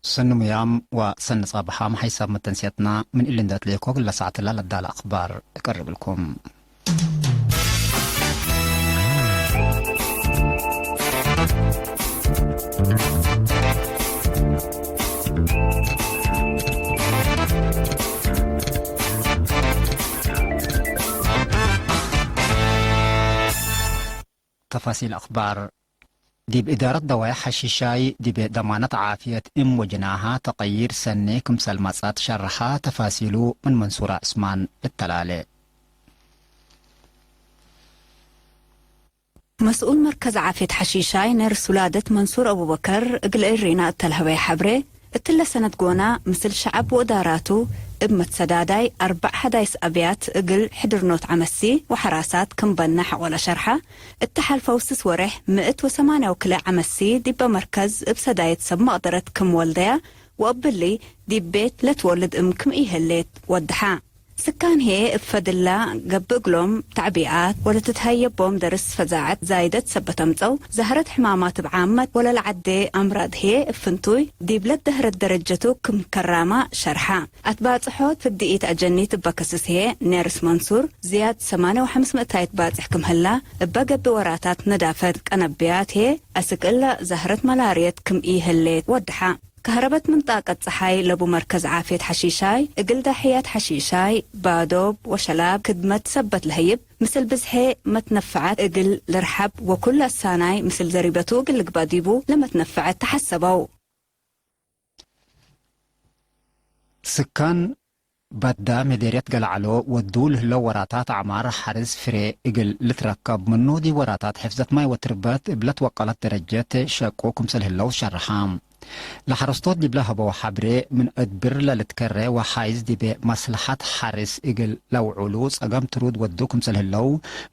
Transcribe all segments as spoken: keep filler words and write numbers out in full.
ሰኒ ሙያም ወሰኒ ጻብሓም ሐይሳብ መተንስየትና ምን እሊ እንዴ አትሌኮ፣ እግለ ሳዕትላ ለዳለ አክባር እቀርብልኩም። ተፋሲል አክባር። ዲብ እዳረት ደዋይሕ ሐሺሻይ ዲብ ደማነት ዓፍየት እም ወጅናሃ ተቅይር ሰኔ ክምሰል መጽአት ሸርሐ። ተፋሲሉ ምን መንሱር ዑስማን ልተላሌ። መስኡል መርከዝ ዓፍየት ሐሺሻይ ነርስ ውላደት መንሱር አቡበከር እግል ኤሪና እተ ለሀበየ ሐብሬ፣ እትለ ሰነት ጎና ምስል ሸዐብ ወእዳራቱ እብ መትሰዳዳይ አርበዕ ሐዳይስ አብያት እግል ሕድርኖት ዐመሲ ወሐራሳት ክም በነ ሐቆለ ሸርሐ። እተ ሐልፈው ስስ ወሬሕ ምእት ወሰማንያ ወክልኤ ዐመሲ ዲበ መርከዝ እብ ሰዳይት ሰብ መቅደረት ክም ወልደያ ወእብሊ ዲብ ቤት ለትወልድ እም ክም ኢህሌት ወድሐ። ስካን ህዬ እብ ፈድላ ገብእ እግሎም ተዕቢኣት ወለትትሀየቦም ደርስ ፈዛዐት ዛይደት ሰበት አምጸው። ዛህረት ሕማማት እብ ዓመት ወለለዐዴ አምራድ ህዬ እብ ፍንቱይ ዲብ ለትደህረት ደረጀቱ ክም ከራማ ሸርሐ። አትባጽሖት ፍድ ኢተአጀኒት እበ ከስስ ህዬ ኔርስ መንሱር ዝያድ ሰማንያ ወሐምስ ምእታይት ባጽሕ ክም ህላ እበ ገብእ ወራታት ነዳፈት ቀነብያት ህዬ አስክ እለ ዛህረት መላርየት ክም ኢህሌት ወድሐ። ከህረበት ምን ጣቀት ጸሓይ ለቡ መርከዝ ዓፍየት ሐሺሻይ፣ እግል ዳሕያት ሐሺሻይ፣ ባዶብ ወሸላብ ክድመት ሰበት ለህይብ፣ ምስል ብዝሔ መትነፈዐት እግል ልርሐብ ወኩሉ አሳናይ ምስል ዘሪበቱ እግል ልግበእ ዲቡ ለመትነፈዐት ተሐሰበው። ስካን ባዳ ምዴርየት ገልዐሎ ወዱ ለህለው ወራታት አዕማር ሐርስ ፍሬ እግል ልትረከብ ምኑ፣ ዲብ ወራታት ሕፍዘት ማይ ወትርበት እብ ለትወቀለት ደረጀት ሸቁ ክምሰል ህለው ሸርሐ። ለሐረስቶት ዲብ ለሀበው ሐብሬ፣ ምን እድብር ለልትከሬ ወሓይዝ ዲቤ መስለሐት ሐርስ እግል ለውዑሉ ጸገም ትሩድ ወዱ ክምሰል ህለው፣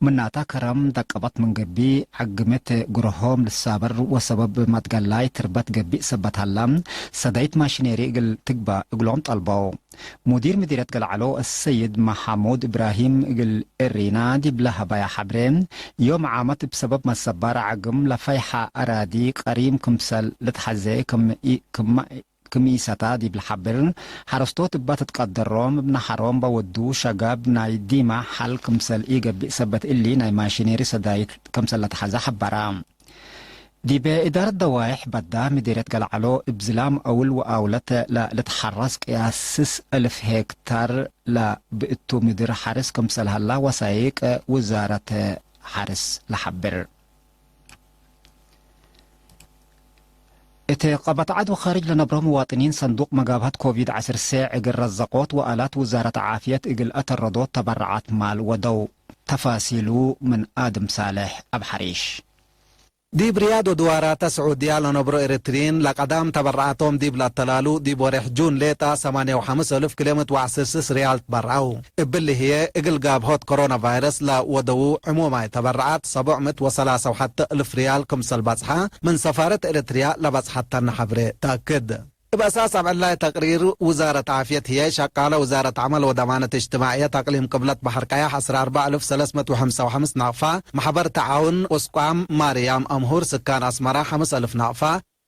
ምናተ ከረም ደቀበት ምን ገብእ፣ ዐግምት ግርሆም ልሳበር ወሰበብ መትገላይ ትርበት ገብእ ሰበት ሀላ፣ ሰዳይት ማሽኔሪ እግል ትግበእ እግሎም ጠልበው። ሙዲር ምዲርየት ገልዐሎ አሰይድ መሐሙድ እብራሂም እግል ኤሪና ዲብ ለሀበያ ሐብሬ፣ ዮም ዓመት እብ ሰበብ መሰባር ዐግም ለፈይሐ አራዲ ቀሪም ክምሰል ልትሐዜ ክም ኢ-፣ ክም ኢሰታ ዲብ ለሐብር፣ ሐረስቶት እበ ትትቀደሮም እብ ነሐሮም በወዱ ሸጋብ ናይ ዲማ ሐል ክምሰል ኢገብእ ሰበት እሊ ናይ ማሽኔሪ ሰዳይት ክምሰል ለተሐዘ ሐበራ። ዲበ እዳረት ደዋይሕ በዳ ምዴርየት ገልዐሎ፣ እብ ዝላም አውል ወአውለት ለልትሐረስ ቅያስ ስስ እልፍ ሄክታር ለብእቱ ምድር ሐርስ ክምሰል ሀላ ወሳይቅ ውዛረት ሐርስ ለሐብር። እት ቀበት ዐድ ወኻርጅ ለነብሮ ምዋጥኒን ሰንዱቅ መጋብሀት ኮቪድ ዐስር ሴዕ እግል ረዘቆት ወአላት ውዛረት ዓፍየት እግል አተረዶት ተበረዓት ማል ወደው። ተፋሲሉ ምን አድም ሳልሕ አብ ሐሪሽ። ዲብ ርያድ ወድዋራተ ስዑድያ ለነብሮ ኤረትርዪን ለቀዳም ተበረዓቶም ዲብ ለአተላሉ፣ ዲብ ወሬሕ ጁን ሌጠ ሰማንያ ወሐምስ እልፍ ክልኤ ምእት ወዐስር ስስ ርያል ትበረዐው። እብሊ ህዬ፣ እግል ጋብሆት ኮሮና ቫይረስ ለወደዉ ዕሙማይ ተበረዓት ሰቡዕ ምእት ወሰላሳ ወሐተ እልፍ ርያል ክምሰል በጽሐ፣ ምን ሰፋረት ኤረትርያ ለበጽሐተነ ሐብሬ ተአክድ። እብ አሳስ አብዕላይ ተቅሪር ውዛረት ዓፍየት ህዬ፣ ሸቃለ ውዛረት ዐመል ወደማነት እጅትማዕየት አቅሊም ቅብለት በሐር ቀያሕ ዐስር አርበዕ እልፍ ሰለስ ምእት ወሐምሳ ወሐምስ ናቅፋ፣ መሕበር ተዓውን ቁስቋም ማርያም አምሁር ስካን አስመራ ሐምስ እልፍ ናቅፋ፣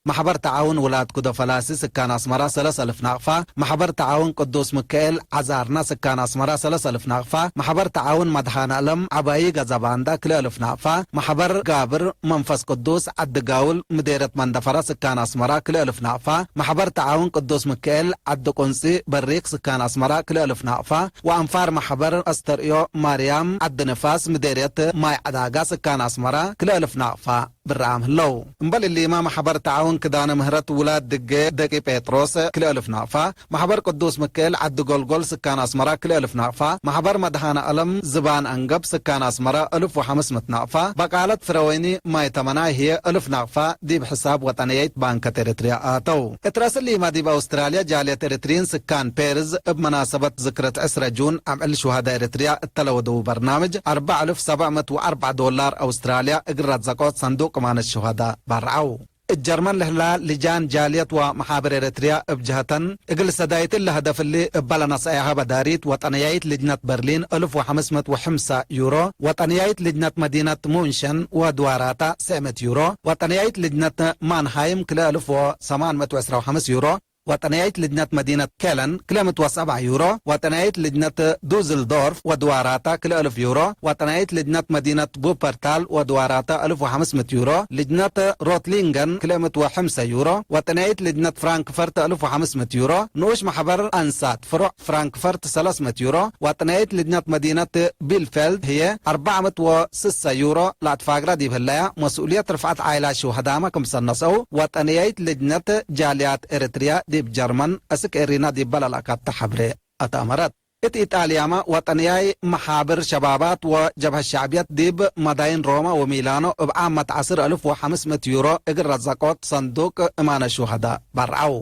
መሕበር ተዓውን ውላድ ኩዶ ፈላሲ ስካን አስመራ ሰለስ እልፍ ናቅፋ፣ መሕበር ተዓውን ቅዱስ ምክኤል ዐዛርና ስካን አስመራ ሰለስ እልፍ ናቅፋ፣ መሕበር ተዓውን መድሃነ አለም ዐባዪ ገዘባንዳ ክልኤ እልፍ ናቅፋ፣ መሕበር ጋብር መንፈስ ቅዱስ ዐዲ ጋውል ምዴርየት መንደፈራ ስካን አስመራ ክልኤ እልፍ ናቅፋ፣ መሕበር ተዓውን ቅዱስ ምክኤል ዐዲ ቁንጺ በሪክ ስካን አስመራ ክልኤ እልፍ ናቅፋ፣ ወአንፋር መሕበር አስተርእዮ ማርያም ዐዲ ንፋስ ምዴርየት ማይ ዐዳጋ ስካን አስመራ ክልኤ እልፍ ናቅፋ ብረአም ህለው። እምበል እሊመ፣ መሕበር ተዓውን ክዳነ ምህረት ውላድ ድጌ ደቂ ጴጥሮስ ክልኤ እልፍ ናቅፋ፣ መሕበር ቅዱስ ምክኤል ዐዲ ጎልጎል ስካን አስመራ ክልኤ እልፍ ናቅፋ፣ መሕበር መድሃነ አለም ዝባን አንገብ ስካን አስመራ እልፍ ወሐምስ ምእት ናቅፋ፣ በቃለት ፍረወይኒ ማይ ተመናይ ህዬ እልፍ ናቅፋ ዲብ ሕሳብ ወጠንየይት ባንከት ኤረትርያ አተው። እት ረአስ እሊመ ዲብ አውስትራልያ ጃልየት ኤረትርዪን ስካን ፔርዝ እብ መናሰበት ዝክረት ዕስረ ጁን አምዕል ሹሀዳ ኤረትርያ እተ ለወደዉ በርናምጅ አርበዕ እልፍ ሰብዕ ምእት ወአርበዕ ዶላር አውስትራልያ እግል ረዘቆት ሰንዱቅ ቅማነት ሹሀዳ ባርዐው። እት ጀርመን ለህላ ልጃን ጃልየት ወመሓብር ኤረትርያ እብ ጀሀተን፣ እግል ሰዳይት እሊ ሀደፍ እሊ እበ ለነስአያሀ በዳሪት ወጠንያይት ልጅነት በርሊን እልፍ ወሐምስ ምእት ወሐምሳ ዩሮ፣ ወጠንያይት ልጅነት መዲነት ሙንሸን ወድዋራታ ሰዕ ምእት ዩሮ፣ ወጠንያይት ልጅነት ማንሃይም ክልኤ እልፍ ወሰማን ምእት ወዕስራ ወሐምስ ዩሮ፣ ወጠንያይት ልጅነት መዲነት ኬለን ክልኤ ምእት ወሰብዓ ዩሮ፣ ወጠንያይት ልጅነት ዱዝልዶርፍ ወድዋራታ ክልኤ እልፍ ዩሮ፣ ወጠንያይት ልጅነት መዲነት ቡፐርታል ወድዋራታ እልፍ ወሐምስ ምእት ዩሮ፣ ልጅነት ሮትሊንገን ክልኤ ምእት ወሐምሰ ዩሮ፣ ወጠንያይት ልጅነት ፍራንክፈርት እልፍ ወሐምስ ምእት ዩሮ፣ ንኡሽ ማሕበር አንሳት ፍሩዕ ፍራንክፈርት ሰለስ ምእት ዩሮ፣ ወጠንያይት ልጅነት መዲነት ቢልፌልድ ህዬ አርበዕ ምእት ወስሰ ዩሮ ለአትፋግራ ዲብ ህለያ፣ መስኡልየት ርፍዐት ዓይላ ሹሀዳመ ክምሰል ነስአው፣ ወጠንያይት ልጅነት ጃልያት ኤረትርያ ዲብ ጀርመን እስክ ኤሪና ዲበ ለልአካተ ሐብሬ አትአመረት። እት ኢጣልያመ ወጠንያይ መሓብር ሸባባት ወጀብሀት ሸዕብየት ዲብ መዳይን ሮማ ወሚላኖ እብ ዓመት ዐስር እልፍ ወሐምስ ምእት ዩሮ እግል ረዘቆት ሰንዱቅ እማነ ሹሀዳ በርዐው።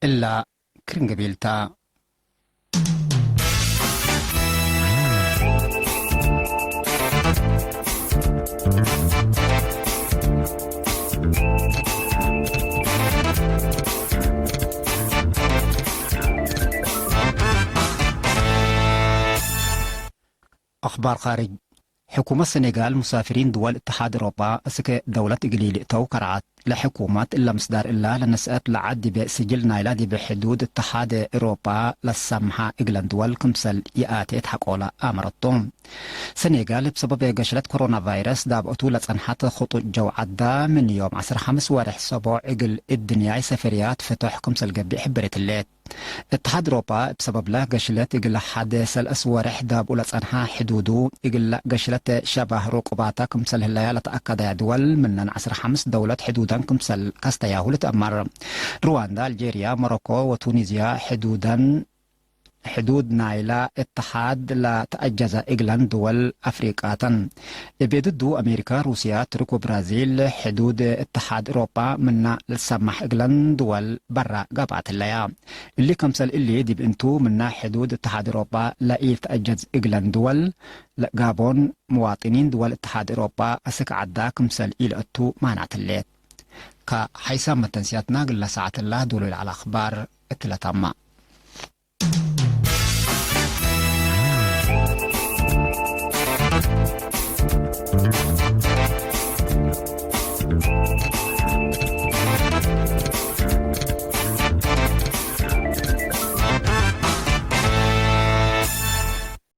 እላ ክርን ገቢል ታ። አኽባር ኻርጅ። ሕኩመት ሰኔጋል፣ ሙሳፊሪን ድወል እትሓድ ኤሮጳ እስክ ደውለት እግል ኢልእተው ከርዐት። ለሕኩመት እለ ምስዳር እላ ለነስአት ለዐድ ዲብ ስጅል ናይላ ዲብ ሕዱድ እትሓድ ኤሮጳ ለሰምሐ እግለን ድወል ክምሰል ይአቴት ሐቆለ አመረቱ። ሰኔጋል እብ ሰበብ ገሽለት ኮሮና ቫይረስ ዳብአቱ ለጸንሐት ክጡጥ ጀው ዐዳ፣ ምን ዮም ዐስር ሐምስ ወርሕ ሰቦዕ እግል እድንያይ ሰፈርያት ፍቶሕ ክምሰል ገብእ ሕብሬት ህሌት። እትሓድ ኤሮጳ እብ ሰበብለ ገሽለት እግል ሐድ ሰለስ ወሬሕ ዳብኡ ለጸንሐ ሕዱዱ፣ እግለ ገሽለት ሸባህ ሩቁባታ ክምሰል ህለያ ለተአከደያ ድወል ምነን ዐስር ሐምስ ደውለት ሕዱደን ክምሰል ከስተያሁ ልትአመር። ሩዋንዳ፣ አልጄርያ፣ ሞሮኮ ወቱኒዝያ ሕዱደን፣ ሕዱድ ናይላ እትሓድ ለተአጀዘ እግለን ድወል አፍሪቃተን። እብ ድዱ አሜሪካ፣ ሩስያ፣ ቱርክ ወብራዚል ሕዱድ እትሓድ ኤሮጳ ምና ልትሰማሕ እግለን ድወል በራ ገብአት ህለያ። እሊ ከምሰል እሊ ዲብ እንቱ፣ ምና ሕዱድ እትሓድ ኤሮጳ ለኢልትአጀዝ እግለን ድወል፣ ለጋቦን፣ ምዋጥኒን ድወል እትሓድ ኤሮጳ አስክ ዐዳ ክምሰል ኢልአቱ ማናት ህሌት። ከሐይሳም መተንስያትና እግለ ሰዓት እላ ዶሉ ለዐለ አኽባር እትለ ታማ።